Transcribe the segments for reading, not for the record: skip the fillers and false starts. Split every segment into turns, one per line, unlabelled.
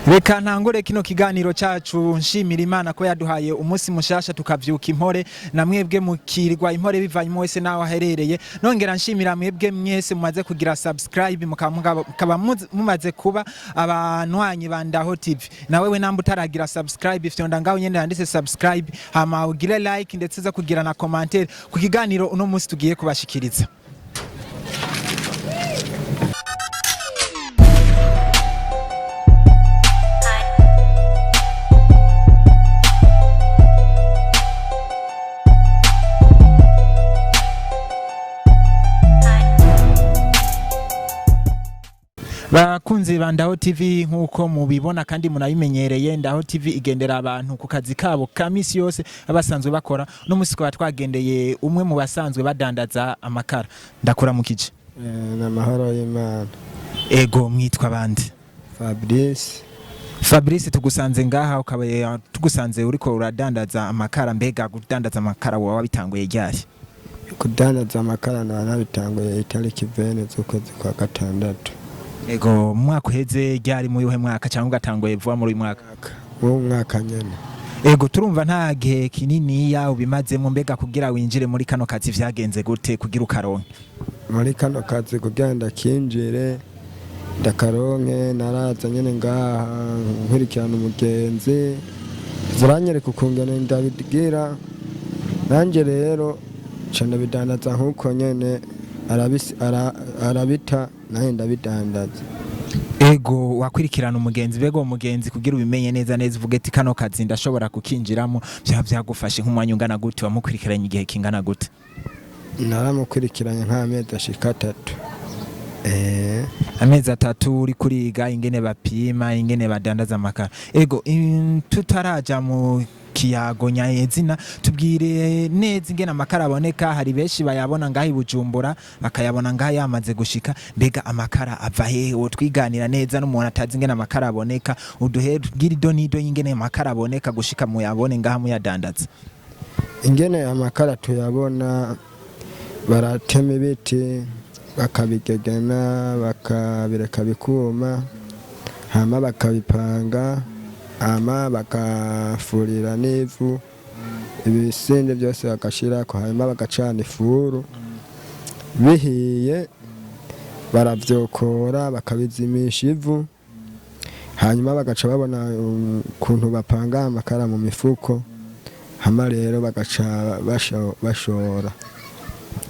Reka ntangure kino kiganiro cacu nshimira Imana ko yaduhaye umunsi mushasha tukavyuka impore, na mwebwe mukirwa impore bivanye umwe wese naho aherereye. Nongera nshimira mwebwe mwese mumaze kugira subscribe, mukaba mumaze kuba abanywanyi ba Ndaho TV. Na wewe namba utaragira subscribe, fyonda ngaho nyene handitse subscribe, hama ugire like, ndetse uza kugira na commentaire ku kiganiro uno munsi tugiye kubashikiriza. Bakunzi ba Ndaho TV, nk'uko mubibona kandi munabimenyereye, Ndaho TV igendera abantu ku kazi kabo ka misi yose basanzwe bakora. No musi twaba twagendeye umwe mu basanzwe badandaza amakara. Ndakuramukije.
Ni amahoro y'Imana.
Ego, mwitwa bande?
Fabrice.
Fabrice, tugusanze ngaha, ukaba tugusanze uriko uradandaza amakara. Mbega kudandaza amakara wowe wabitanguye ryari?
Kudandaza amakara naba nabitanguye itariki 20 z'ukwezi kwa gatandatu.
Ego, mu mwaka uheze ryari, mu yuhe mwaka, cyangwa ugatanguye vuba muri uyu mwaka?
W'uwo mwaka nyene.
Ego, turumva nta gihe kininiya ubimazemo. Mbega kugira winjire muri kano kazi vyagenze gute kugira ukaronke?
Muri kano kazi kugira ndakinjire ndakaronke, naraza nyene ngaha nkurikirana umugenzi, ziranyereka ukungene ndabigira, nanje rero nca ndabidandaza nk'uko nyene arabita, nanjye ndabidandaza.
Ego, wakwirikirana umugenzi. Mbega uwo mugenzi kugira ubimenye neza neza, uvuge ati kano kazi ndashobora kukinjiramo, vyaba vyagufashe nk'umwanya ungana gute? Wamukurikiranye igihe kingana gute?
Naramukurikiranye nk'amezi ashika 3.
Amezi 3 uri kuriga ingene bapima, ingene badandaza amakara. Ego, tutaraja mu kiyago nyazina, tubwire neza ingene amakara aboneka. Hari benshi bayabona ngaha i Bujumbura, bakayabona ngaha yamaze gushika. Mbega amakara ava hehe? Wotwiganira neza n'umuntu atazi ingene amakara aboneka, uduhe tubwire ido n'ido y'ingene amakara aboneka gushika muyabone ngaha muyadandaza.
Ingene amakara tuyabona, baratema ibiti bakabigegena, bakabireka bikuma, hama bakabipanga, hama bakafurira n'ivu, ibisinde byose bagashirako, hanyuma bagacana ifuru. Bihiye baravyokora, bakabizimisha ivu, hanyuma bagaca babona ukuntu bapanga amakara mu mifuko, hama rero bagaca bashora,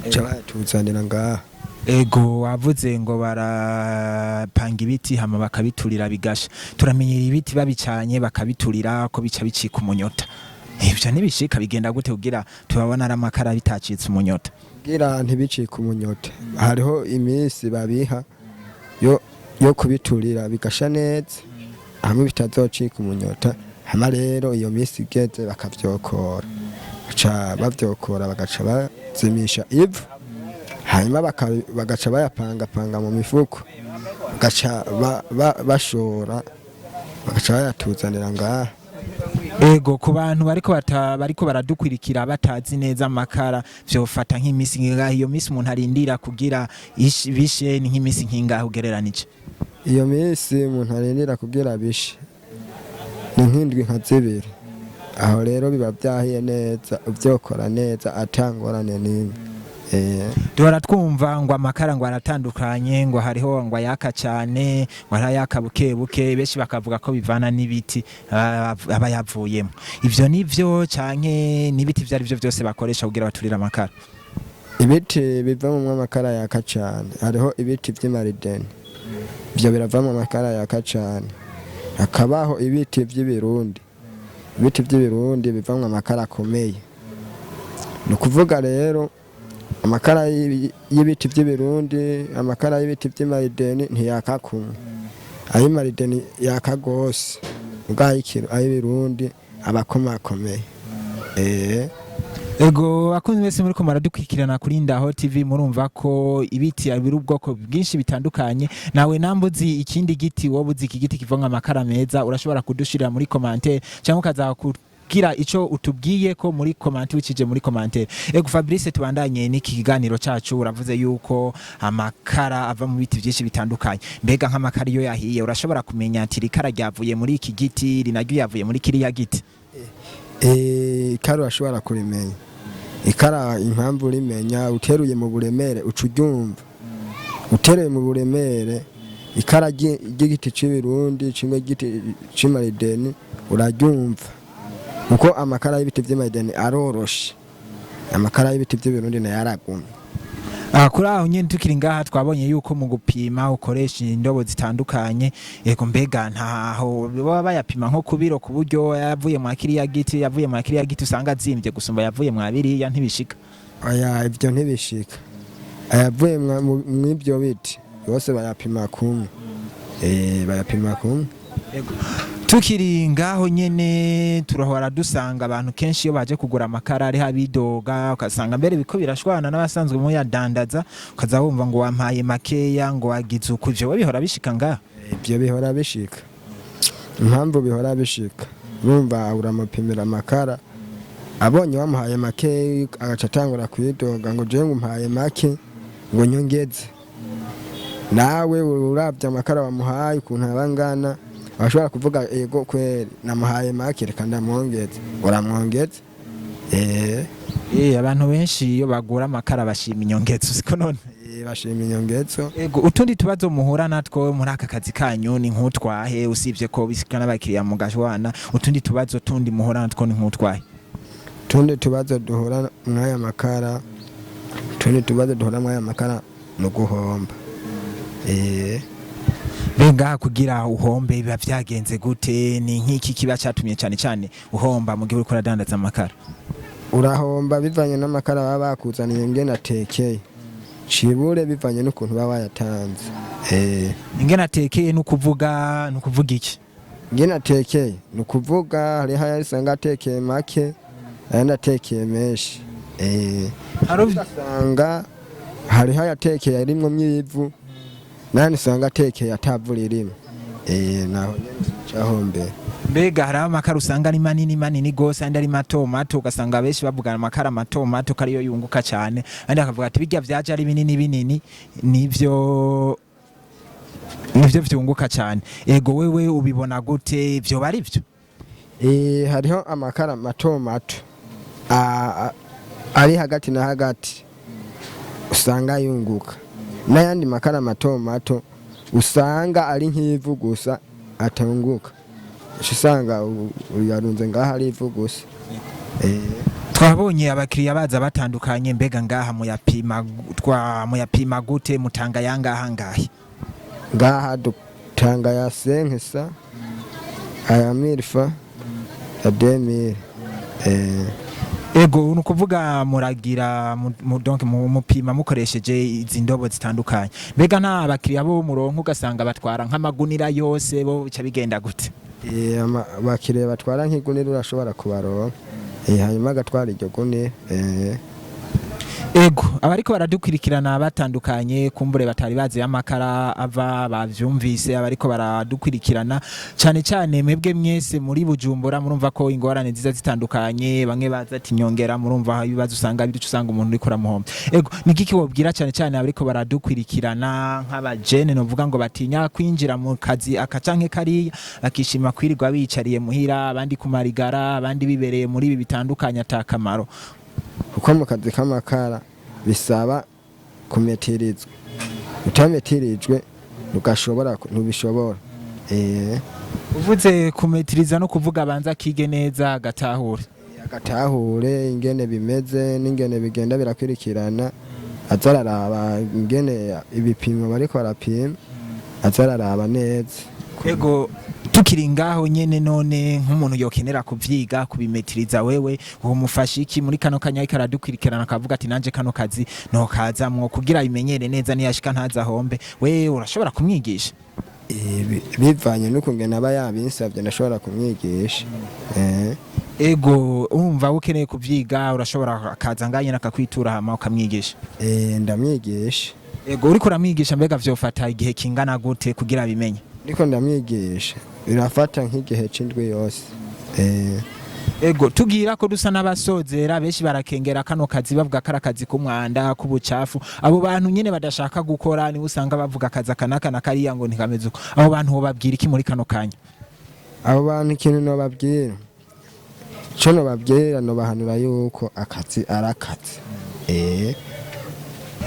baca bayatuzanira ngaha.
Ego, wavuze ngo barapanga ibiti hama bakabiturira bigasha. Turamenyera ibiti babicanye bakabiturira ko bica bicika umunyota. Ivyo ntibishika? Bigenda gute kugira tubabona ari amakara bitacitse umunyota?
Kugira ntibicike umunyota, hariho iminsi babiha yo kubiturira bigasha neza, hamwe bitazocika umunyota. Hama rero iyo minsi igeze bakavyokora, baca bavyokora, bagaca bazimisha ivu, hanyuma bagaca bayapangapanga mu mifuko, bagaca bashora, bagaca bayatuzanira ngaha.
Ego, ku bantu bariko baradukwirikira batazi neza amakara, vyofata nk'imisi nkingahe? Iyo misi umuntu arindira kugira bishe ni nk'imisi nkingahe ugereranije?
Iyo minsi umuntu arindira kugira bishe ni nk'indwi nka 2. Aho rero biba vyahiye neza, uvyokora neza atangorane n'imwe.
Duhora twumva ngo amakara ngo aratandukanye, ngo hariho ngo ayaka cyane, ngo hari ayaka buke buke, benshi bakavuga ko bivana n'ibiti aba yavuyemo. Ivyo nivyo canke n'ibiti ivyo ari vyo byose bakoresha kugira baturire amakara?
Ibiti bivamwo amakara yaka cane, hariho ibiti vy'imarideni, ivyo biravamwo amakara yaka cane. Hakabaho ibiti vy'ibirundi, ibiti vy'ibirundi bivamwo amakara akomeye. Ni ukuvuga rero amakara y'ibiti vy'ibirundi, amakara y'ibiti vy'imarideni ntiyaka kumwe. Ay'imarideni yaka gose, muga ay'ibirundi aba akomakomeye.
Ego, bakunzi mwese muriko muradukurikirana kuri Ndaho TV, murumva ko ibiti biri ubwoko bwinshi bitandukanye. Nawe namba uzi ikindi giti, wowe uzi iki giti kivamwo amakara meza, urashobora kudushirira muri commentaire cyangwa ukaza ugira ico utubwiye ko muri comment, wicije muri commentaire. Ego Fabrice, tubandanye n'iki kiganiro cacu. Uravuze yuko amakara ava mu biti byinshi bitandukanye. Mbega nk'amakara iyo yahiye, urashobora kumenya ati rikara ryavuye muri iki giti, rinaryo yavuye muri kiriya giti?
Ikara urashobora kurimenya. Ikara impamvu urimenya, uteruye mu buremere uca uryumva. Uteruye mu buremere ikara ry'igiti c'ibirundi kimwe, igiti c'imarideni, uraryumva, kuko amakara y'ibiti vy'imarideni aroroshe, amakara y'ibiti vy'ibirundi nayo aragumye.
Kuri aho nyene tukiri ngaha, twabonye yuko mu gupima ukoresha indobo zitandukanye. Yego, mbega ntaho baba bayapima nko ku biro, ku buryo yavuye mwa kiriya giti, yavuye mwa kiriya giti usanga azimvye gusumba yavuye mwa biriya? Ntibishika?
Oya, ivyo ntibishika. Ayavuye mw'ivyo biti yose bayapima kumwe. Bayapima kumwe.
Tukiri ngaho nyene, turahora dusanga abantu kenshi iyo baje kugura amakara ariho abidoga, ugasanga mbere biko birashwana n'abasanzwe muyadandaza, ukaza wumva ngo wampaye makeya, ngo wagize uku. Ivyo bihora bishika ngaho?
Ibyo bihora bishika. Impamvu bihora bishika, urumva uramupimira amakara, abonye wamuhaye make agaca atangura kwidoga ngo jewe ngo umpaye make, ngo nyongeze. Nawe uravye amakara wamuhaye ukuntu aba angana, ashobora kuvuga: "Ego kweri, namuhaye make, reka ndamwongeze." Uramwongeze.
Abantu benshi iyo bagura amakara bashima inyongezo, siko none?
Bashima inyongezo.
Ego, utundi tubazo muhura natwo muri aka kazi kanyu ni nk'utwahe, usibye ko bisika n'abakiriya mugashwana? Utundi tubazo tundi muhura natwo ni nk'utwahe?
Utundi tubazo duhura mw'aya makara, utundi tubazo duhura mw'aya makara ni uguhomba.
Benga kugira uhombe biba vyagenze gute? Ni nk'iki kiba catumye cane cane uhomba mu gihe uriko uradandaza amakara?
Urahomba bivanye n'amakara baba bakuzaniye ingene atekeye, cibure bivanye n'ukuntu baba bayatanze.
Ingene atekeye nukuvuga iki?
Ingene atekeye ni ukuvuga hariho ayo usanga atekeye make, ayandi atekeye menshi. Ugasanga hariho ayatekeye arimwo mw'ivu, n'ayandi usanga atekeye atavu ririmwo. Naho nyene cahombera.
Mbega hariho amakara usanga ari manini manini gose, andi ari mato mato, ugasanga benshi bavuga amakara mato mato ko ariyo yunguka cyane, andi bakavuga ati bijya vyaje ari binini binini nivyo vyunguka cyane. Ego, wewe ubibona gute? Ivyo bari vyo?
Hariho amakara mato mato ari hagati na hagati usanga yunguka, n'ayandi makara mato mato usanga ari nk'ivu gusa atunguka. Uca usanga uyarunze ngaho ari ivu gusa.
Twabonye abakiriya baza batandukanye. Mbega ngaha muyapima twa muyapima gute? Mutanga yangaha ngahe?
Ngaha dutanga ya 500, aya 1000 francs, ya 2000.
Ego, ni ukuvuga muragira donc mupima mukoresheje izi ndobo zitandukanye. Mbega nta bakiriya bo muronka ugasanga batwara nk'amagunira yose? Bo bica bigenda gute?
Abakiriya batwara nk'igunira urashobora kubaronka. Hanyuma agatwara iryo gunira.
Ego, abariko baradukurikirana batandukanye, kumbure batari bazi amakara ava, bavyumvise. Abariko baradukurikirana cyane cyane mwebwe mwese muri Bujumbura, murumva ko ingorane nziza zitandukanye, bamwe baza ati nyongera, murumva ibibazo usanga biduca, usanga umuntu uriko uramuhomba. Ego, ni kiki wobwira cyane cyane abariko baradukurikirana nk'abajene, novuga ngo batinya kwinjira mu kazi aka canke kariya, bakishima kwirirwa bicariye muhira, abandi kumarigara, abandi bibereye muri ibi bitandukanye atakamaro?
Kuko mu kazi k'amakara bisaba kumetirizwa, utametirijwe ntugashobora, ntubishobora.
Uvuze kumetiriza no kuvuga abanza akige neza agatahure?
Agatahure ingene bimeze n'ingene bigenda birakurikirana, aza araraba ingene ibipimo bariko barapima, aza araraba neza.
Ego, tukiri ngaho nyene, none nk'umuntu yokenera kuvyiga, kubimetiriza, wewe umufasha iki muri kano kanya ariko aradukurikirana, akavuga ati nanje kano kazi nokazamwo kugira bimenyere neza, niyashika ntazahombe? We urashobora kumwigisha?
Bivanye n'ukungene aba yabinsavye, ndashobora kumwigisha.
Ego, urumva ukeneye kuvyiga urashobora akaza ngaho nyene akakwitura, hama ukamwigisha?
Ndamwigisha.
Ego, uriko uramwigisha, mbega vyofata igihe kingana gute kugira abimenye?
Ariko ndamwigisha birafata nk'igihe c'indwi yose.
Ego, tugira ko dusa n'abasozera, benshi barakengera kano kazi, bavuga ko ari akazi k'umwanda, k'ubucafu. Abo bantu nyene badashaka gukora nibo usanga bavuga akazi aka n'aka na kariya ngo ntikameze uko. Abo bantu wobabwira iki muri kano kanya?
Abo bantu ikintu nobabwira, ico nobabwira, nobahanura yuko akazi ari akazi.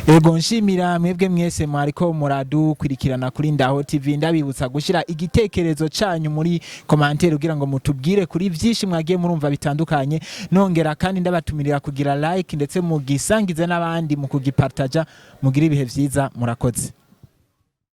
Ego, nshimira mwebwe mwese mwariko muradukurikirana kuri Ndaho TV. Ndabibutsa gushyira igitekerezo canyu muri commentaire kugira ngo mutubwire kuri byinshi mwagiye murumva bitandukanye. Nongera kandi ndabatumirira kugira like, ndetse mugisangize n'abandi mu kugipartaja. Mugire ibihe vyiza, murakoze.